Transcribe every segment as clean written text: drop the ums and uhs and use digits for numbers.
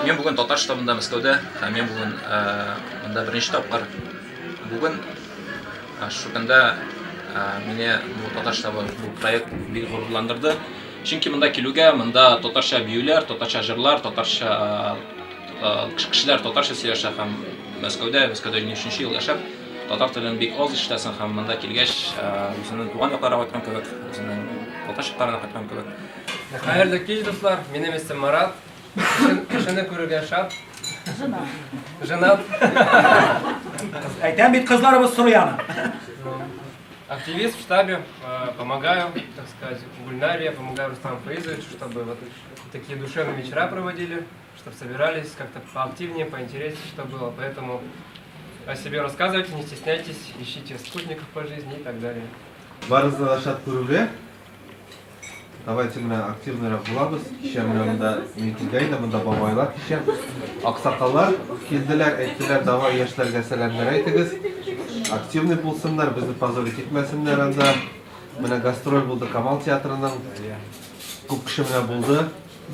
Мин бүген татар штабында Мәскәүдә һәм мин бүген монда беренче тапкыр. Бүген шушы көндә мине бу татар штабы, бу проект бик горурландырды. Чөнки монда килүгә, монда татарча биюләр, татарча җырлар, татарча кешеләр татарча сөйләшә һәм Мәскәүдә, Мәскәүдә ничәнче ел яшәп, татар телен бик аз ишетәсең һәм монда килгәч, үзеңнең туган якларга кайткан кебек, үзеңнең татар якларына кайткан кебек. Хәерле кич, дуслар. Минем исем Марат. Кешене күрергә шат. Женат. Женат. Әйтәм бит, кызларыбыз сорый аны. Активист в штабе, помогаю, так сказать, Гульнаре, помогаю Рустаму Фаизовичу, чтобы вот такие душевные вечера проводили, чтобы собирались как-то поактивнее, поинтереснее, что было. Поэтому о себе рассказывайте, не стесняйтесь, ищите спутников по жизни и так далее. Барыгызны да шат күрүгә. Давайте менә активныйрак булабыз. Кичә менә монда мин килгән идем, монда бабайлар кичә. Аксакаллар килделәр, әйттеләр, давай яшьләргә сәламнәр әйтегез. Активный булсыннар, безне позорить итмәсеннәр анда. Менә гастроль булды Камал театрының. Күп кеше менә булды.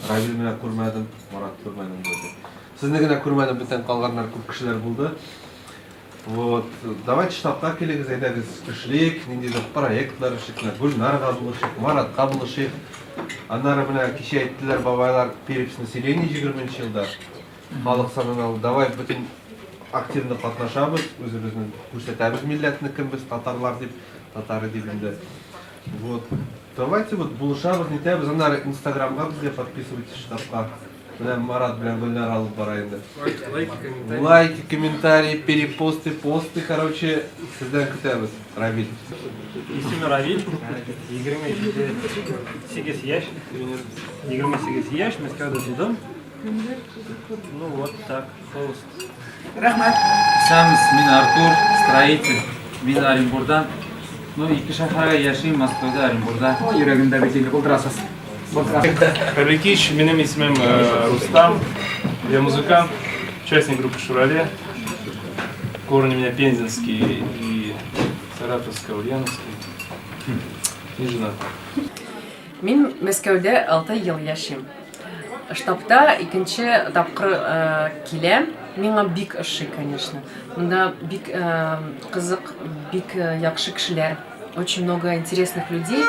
Равил менә күрмәдем, Марат күрмәдем. Сезне генә күрмәдем, бүтән калганнар күп кешеләр булды. Вот, давайте штабка килегез, әйдәгез, эшлик, ниндидер проектлар эшлик, менә Гөлнарга булышыйк, Маратка булышыйк. Аннары менә кичә әйттеләр бабайлар, перепись населения 20 елда. Халык санын алу, давай бөтен активно катнашабыз, үзебезне күрсәтәбез милләтне, кем без, татарлар дип, татары дип инде. Вот, давайте вот булышабыз, нитәбез, аннары Инстаграмга безгә подписывайтесь штабка. Менә Марат белән Гөлнар алып бара инде. Лайки, комментарии. Лайки, комментарии, перепосты, посты, короче, сездән көтәбез, Равиль. Исеме Равиль, 27 яшь, 28 яшь, Мәскәүдә тудым. Ну вот так, холост. Рәхмәт. Исәнмесез, мин Артур, строитель. Мин Оренбурдан. Ну, ике шәһәргә яшим, Мәскәүдә, Оренбурда. Йөрәгемдә бит инде булдырасыз. Хәерле кич, минем исемем Рустам, я музыкант, участник группы «Шурале». Корни у меня пензенские и саратовские, ульяновские. Не женат. Мин Мәскәүдә 6 ел яшим. Штабта икенче тапкыр киләм. Миңа бик ошый, конечно. Монда бик кызык, бик яхшы кешеләр. Очень много интересных людей.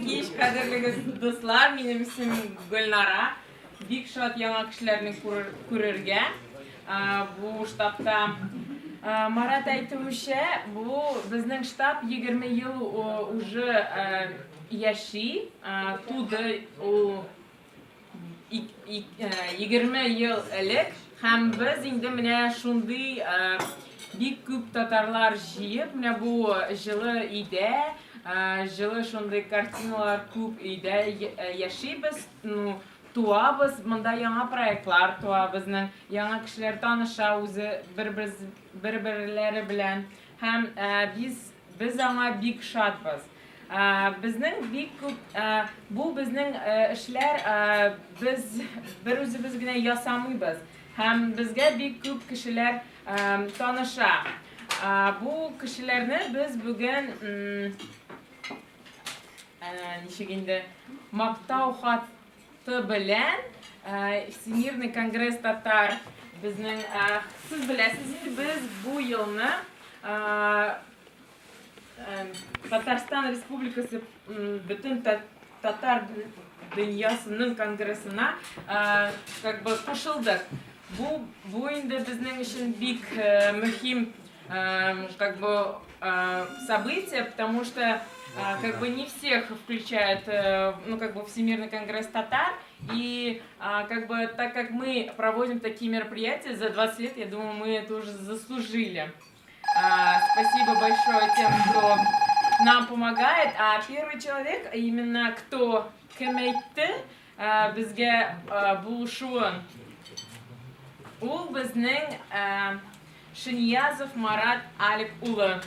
Кич, кадерле дуслар, минем исемем Гөлнара. Бик шат яңа кешеләрне күрергә. Бу штабта Марат әйтүенчә, бу безнең штаб 20 ел уже яши, туды ул 20 ел элек һәм без инде менә шундый бик күп татарлар җыеп, менә бу җылы өйдә, җылы шундый картиналар күп өйдә яшибез, ну, туабыз, монда яңа проектлар туа безнең, яңа кешеләр таныша үзе бер-берләре белән һәм без без аңа бик шатбыз. Безнең бик күп, бу безнең эшләр без бер үзебез генә ясамыйбыз. Һәм безгә бик күп кешеләр таныша. Бу кешеләрне без бүген ничек инде мактау хаты белән Всемирный конгресс татар безнең сез беләсез инде без бу елны Татарстан Республикасы бөтен татар дөньясының конгрессына как бы кушылдык. Бу, бу инде безнең өчен бик мөһим как бы событие, потому что как бы не всех включает, ну, как бы Всемирный конгресс татар, и как бы так как мы проводим такие мероприятия за 20 лет, я думаю, мы это уже заслужили. Спасибо большое тем, кто нам помогает. А первый человек, именно кто кем әйтте безгә булышуын, ул безнең Шиньязов Марат Алик улы.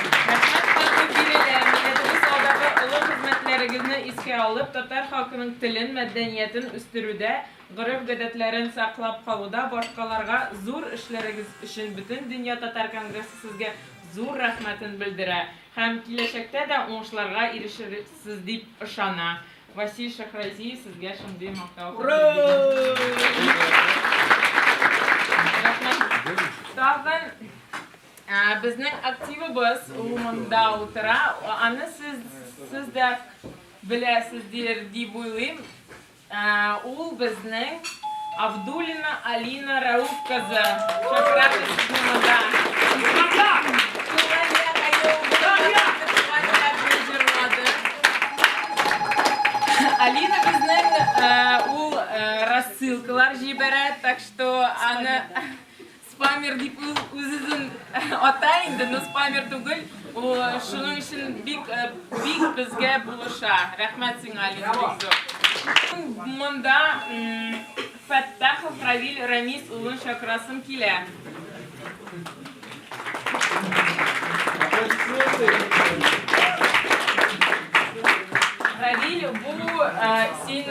Рәхмәт хаты бирелә. Милләтебез алдагы олы хезмәтләрегезне искә алып, татар халкының телен, мәдәниятен үстерүдә, гореф-гадәтләрен саклап калуда башкаларга зур эшләрегез өчен Бөтендөнья татар конгрессы сезгә зур рәхмәтен белдерә һәм киләчәктә дә уңышларга ирешерсез дип ышана. Васил Шәйхразиев сезгә шундый мактау хаты Рәхмәт. Тагын безнең активыбыз ул монда утыра. Аны сез сез дә беләсездер дип уйлыйм. Ул безнең Абдуллина Алина Рәүф кызы. Чакырабыз сезне монда. Туган як айы туган якны җырлады. Алина безнең ул рассылкалар җибәрә, так что аны Спамер дип ул үз-үзен ата инде, но спамер түгел. Ул шуның өчен бик бик безгә булыша. Рәхмәт сиңа, Алина, бик зур. Монда Фәттахов Равил Рамис улын чакырасым килә. Равил, бу син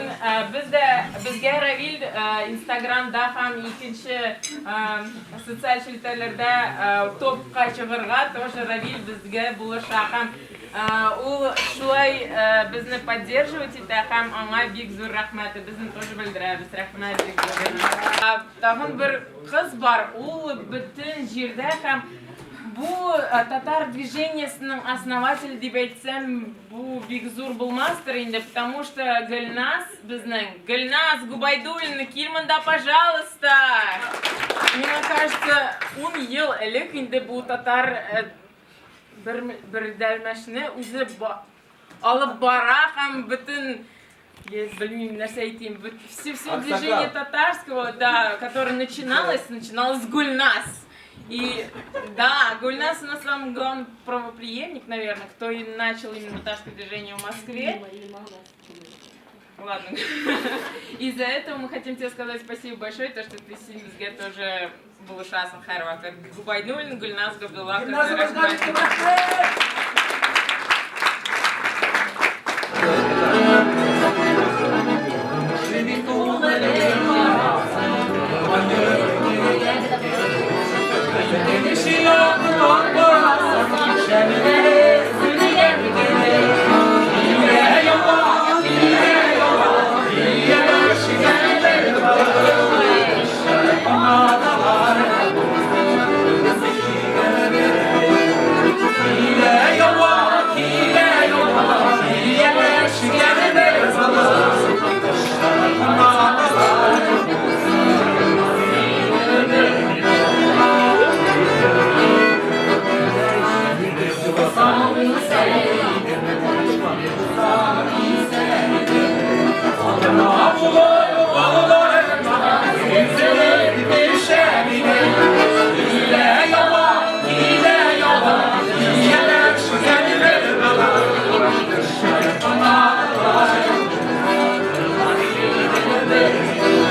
без дә безгә Равил Инстаграмда һәм икенче социаль челтәрләрдә топка чыгарга тоже Равил безгә булыша һәм ул шулай безне поддерживать итә һәм аңа бик зур рәхмәтебезне тоже белдерәбез. Рәхмәт бик зур. Тагын бер кыз бар, ул бөтен җирдә һәм бу татар движениесының основателе дип әйтсәм, бу бик зур булмастыр инде, потому что Гөлназ безнең, Гөлназ Губайдуллина, кил монда, пожалуйста! Миңа кажется, 10 ел элек инде бу татар бер бердәлмәшне үзе алып бара һәм бөтен я белмим, нәрсә әйтим, все, все движение татарского, да, которое начиналось, начиналось с Гульнас. И да, Гульнас у нас самый главный правоприемник, наверное, кто и начал именно татарское движение в Москве. Ладно. Из-за этого мы хотим тебе сказать спасибо большое, то, что ты син безгә тоже булышасың һәрвакыт. Губайдуллин Гөлназ Габдулла кызы, рәхмәт.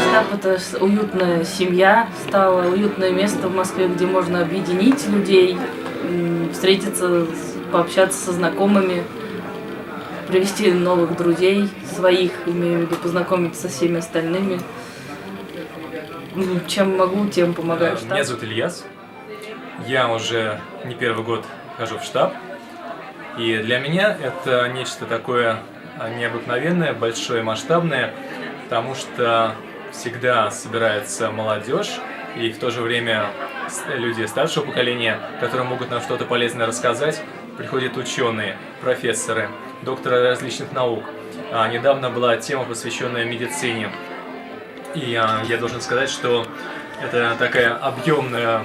Штаб – это уютная семья стала, уютное место в Москве, где можно объединить людей, встретиться, пообщаться со знакомыми, привести новых друзей своих, имею в виду, познакомиться со всеми остальными. Чем могу, тем помогаю штабу. Меня зовут Ильяс. Я уже не первый год хожу в штаб. И для меня это нечто такое необыкновенное, большое, масштабное, потому что всегда собирается молодежь и в то же время люди старшего поколения, которые могут нам что-то полезное рассказать. Приходят ученые, профессоры, докторы различных наук. Недавно была тема, посвященная медицине. И я должен сказать, что это такая объемная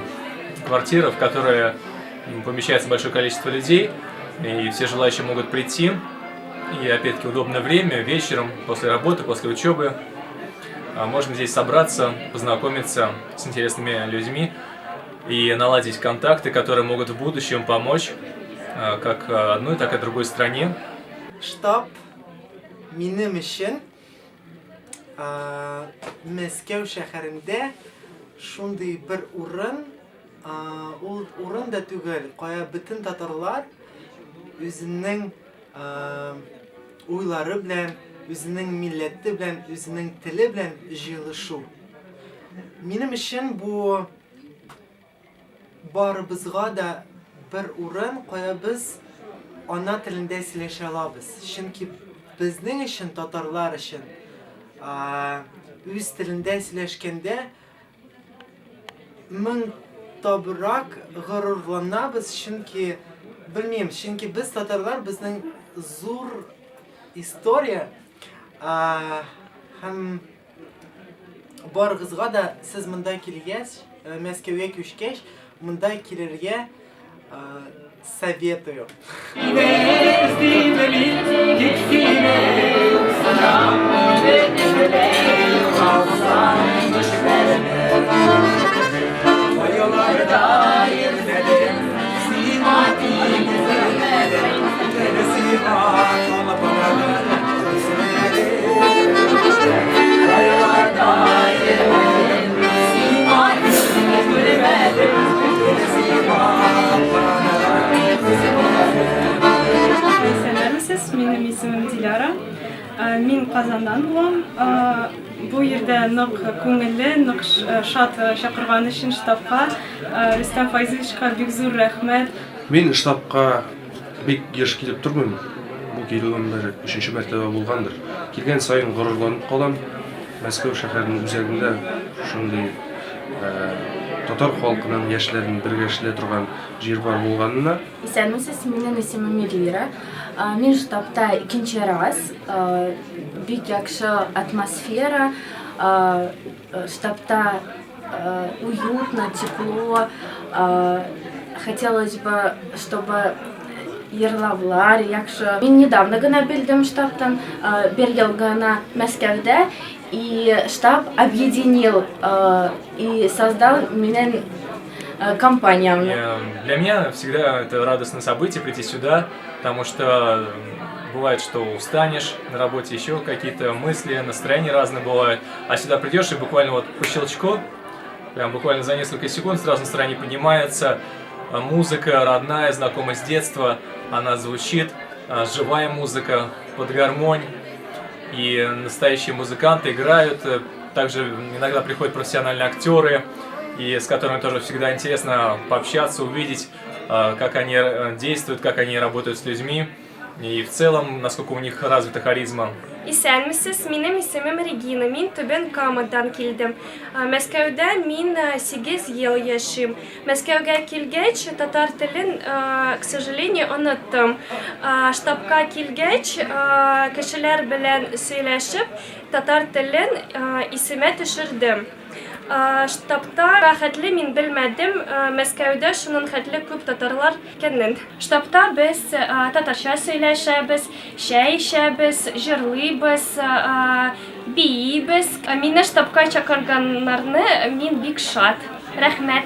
квартира, в которой помещается большое количество людей, и все желающие могут прийти. И опять-таки удобное время, вечером, после работы, после учебы. Можно здесь собраться, познакомиться с интересными людьми и наладить контакты, которые могут в будущем помочь как одной, так и другой стране. Штаб минем өчен Мәскәү шәһәрендә шундый бер урын, ул урын да түгел, кая бөтен татарлар үзенең уйлары белән, үзенең милләте белән, үзенең теле белән җыелышу. Минем өчен бу барыбызга да бер урын, кая без ана телендә сөйләшә алабыз. Чөнки безнең өчен, татарлар өчен, үз телендә сөйләшкәндә мең табрак горурланабыз, чөнки, белмим, чөнки без татарлар, безнең зур история, һәм барыгызга да сез монда килгәч, Мәскәүгә күчкәч, монда килергә советую. Исәнмесез, минем исемем Диляра. Мин Казаннан булам. Бу йирдә нык күңелле, нык шат чакырган өчен штабка. Рөстәм Файзовичка бик зур рәхмәт. Мин штабка бик еш килеп тормыйм. Бу килүем бер өченче мәртәбә булгандыр. Килгән саен горурланып калам. Мәскәү шәһәренең үзәгендә шундый татар халкының яшьләрен бергә эшләй торган җир бар булганына. Исәнмесез, минем исемем Эльвира. Мин штабта икенче раз. Бик яхшы атмосфера. Штабта уютно, тепло. Хотелось бы, чтобы йырлаулар яхшы. Мин недавно гына белдем штабтан, бер ел гына Мәскәүдә, и штаб объединил и создал минем компаниямны. Для меня всегда это радостное событие прийти сюда, потому что бывает, что устанешь на работе, еще какие-то мысли, настроения разные бывают. А сюда придешь и буквально вот по щелчку, прям буквально за несколько секунд сразу настроение поднимается, музыка родная, знакомая с детства, она звучит, живая музыка под гармонь, и настоящие музыканты играют, также иногда приходят профессиональные актеры, и с которыми тоже всегда интересно пообщаться, увидеть, как они действуют, как они работают с людьми, и в целом, насколько у них развита харизма. Исәнмесез, минем исемем Регина, мин Түбән Камадан килдем. Мәскәүдә мин 8 ел яшим. Мәскәүгә килгәч, татар телен, к сожалению, оныттым. Штабка килгәч, кешеләр белән сөйләшеп, татар телен исемә төшердем. Штабта бәхетле мин белмәдем, Мәскәүдә шуның хәтле күп татарлар икәнен. Штабта без татарча сөйләшәбез, чәй эчәбез, җырлыйбыз, биибез. Мине штабка чакырганнарны мин бик шат. Рәхмәт.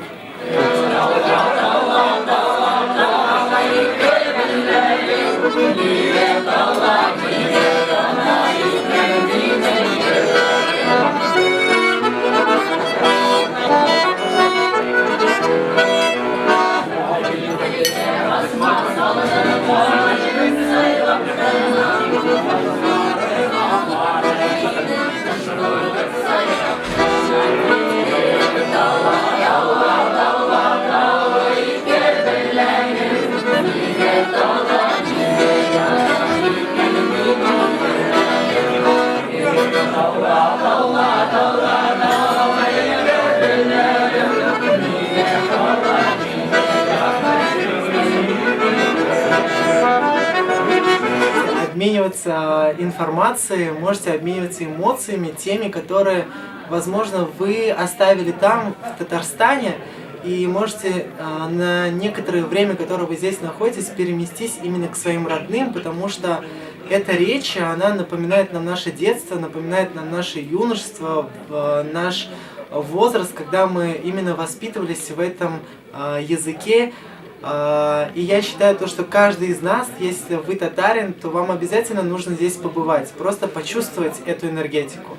Обмениваться информацией, можете обмениваться эмоциями, теми, которые возможно, вы оставили там, в Татарстане, и можете на некоторое время, которое вы здесь находитесь, переместись именно к своим родным, потому что эта речь, она напоминает нам наше детство, напоминает нам наше юношество, наш возраст, когда мы именно воспитывались в этом языке. И я считаю то, что каждый из нас, если вы татарин, то вам обязательно нужно здесь побывать, просто почувствовать эту энергетику.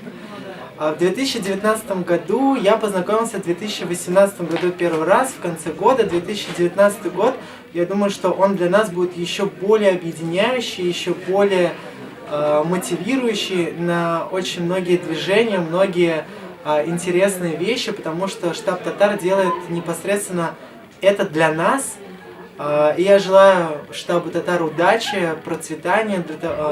В 2019 году я познакомился в 2018 году первый раз, в конце года, 2019 год, я думаю, что он для нас будет еще более объединяющий, еще более мотивирующий на очень многие движения, многие интересные вещи, потому что штаб Татар делает непосредственно это для нас. И я желаю штабу Татар удачи, процветания,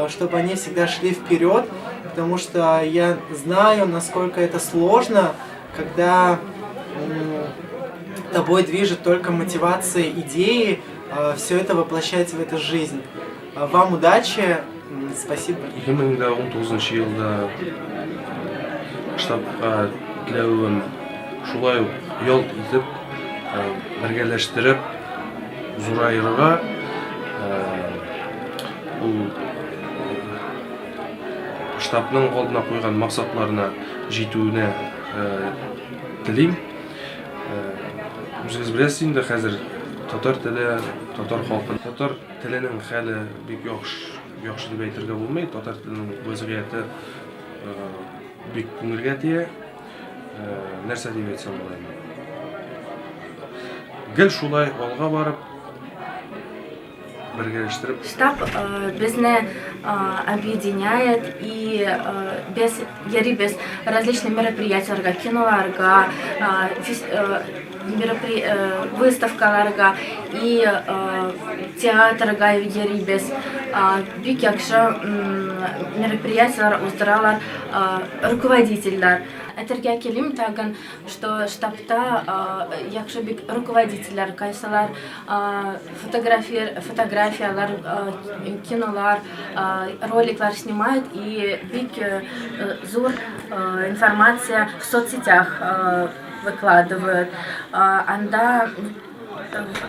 чтобы они всегда шли вперед, потому что я знаю, насколько это сложно, когда тобой движет только мотивация, идеи, все это воплощать в эту жизнь. Вам удачи, спасибо. 2019 елда штабка теләвем шулай ук ялт итеп, бергәләштереп, зураерга, ул штабның алдына куйган максатларына җитүенә телим. Үзегез беләсез инде, хәзер татар теле, татар халкы, татар теленең хәле бик яхшы, яхшы дип әйтергә булмый. Татар теленең вәзгыяте бик күңелгә тия. Нәрсә дип әйтсәм була инде? Гел шулай алга барып, бергәләштереп. Штаб безне объединяет и без йөрибез различные мероприятияләргә, киноларга, выставкаларга и театрга йөрибез. Бик яхшы мероприятияләр уздыралар руководительләр. Әйтергә килим тагын, что штабта яхшы бик руководительләр, кайсылар фотографияләр, кинолар, роликлар снимают и бик зур информация в соцсетях выкладывают. Анда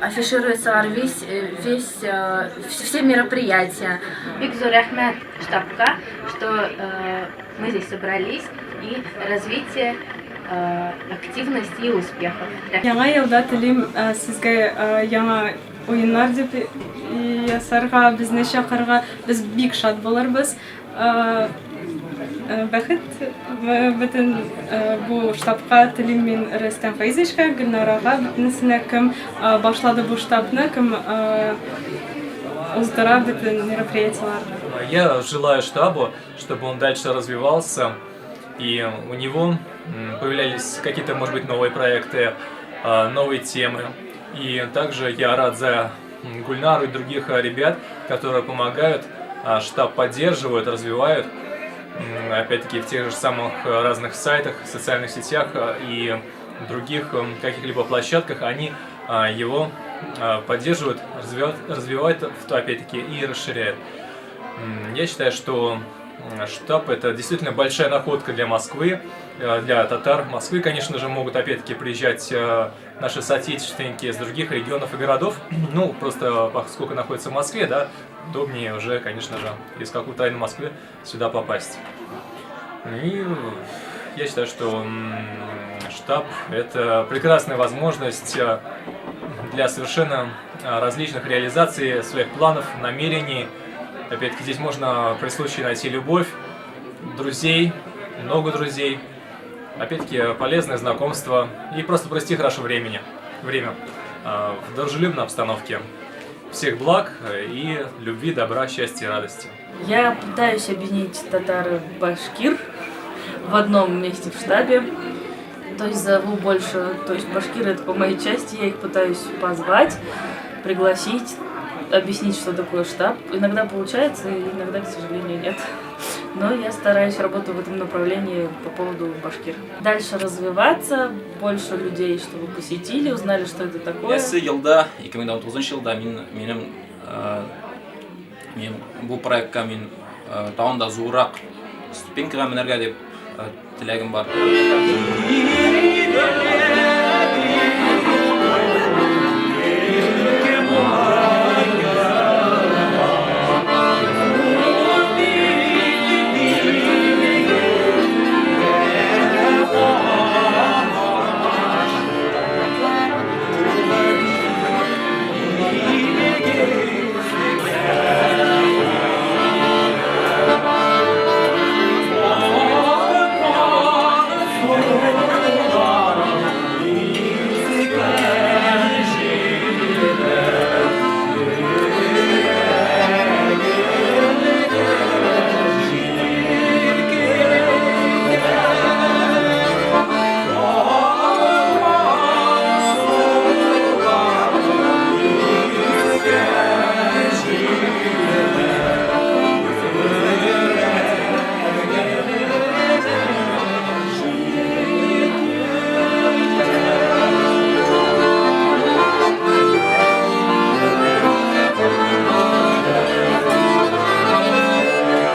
афишируется весь, все мероприятия. Бик зур рәхмәт штабка, что мы здесь собрались, и развитие, активности и успехов. Яңа елда телим сезгә яңа уеннар дип ясарга, безне чакырырга, без бик шат булырбыз. Бәхет бөтен бу штабка телим мин Рөстәм Фәизовичка, Гөлнарага, бөтенесенә, кем башлады бу штабны, кем уздыра бөтен мероприятияләрне. Я желаю штабу, чтобы он дальше развивался, и у него появлялись какие-то, может быть, новые проекты, новые темы. И также я рад за Гульнару и других ребят, которые помогают, штаб поддерживают, развивают. Опять-таки в тех же самых разных сайтах, социальных сетях и других каких-либо площадках они его поддерживают, развивают, опять-таки, и расширяют. Я считаю, что штаб — это действительно большая находка для Москвы, для татар Москвы. Конечно же, могут опять-таки приезжать наши соотечественники из других регионов и городов. Ну, просто поскольку находится в Москве, да, удобнее уже, конечно же, из какого-то района Москвы сюда попасть. И я считаю, что штаб — это прекрасная возможность для совершенно различных реализаций своих планов, намерений. Опять-таки, здесь можно при случае найти любовь, друзей, много друзей. Опять-таки, полезное знакомство и просто провести хорошо время в дружелюбной обстановке. Всех благ и любви, добра, счастья и радости. Я пытаюсь объединить татар и башкир в одном месте в штабе. То есть зову больше, то есть башкиры это по моей части, я их пытаюсь позвать, пригласить, объяснить, что такое штаб. Иногда получается, иногда, к сожалению, нет. Но я стараюсь работать в этом направлении по поводу башкир. Дальше развиваться, больше людей, чтобы посетили, узнали, что это такое. Киләсе елда, 2019 елда мин бу проектка мин тагын да зуррак ступенькага менәргә дип теләгем бар.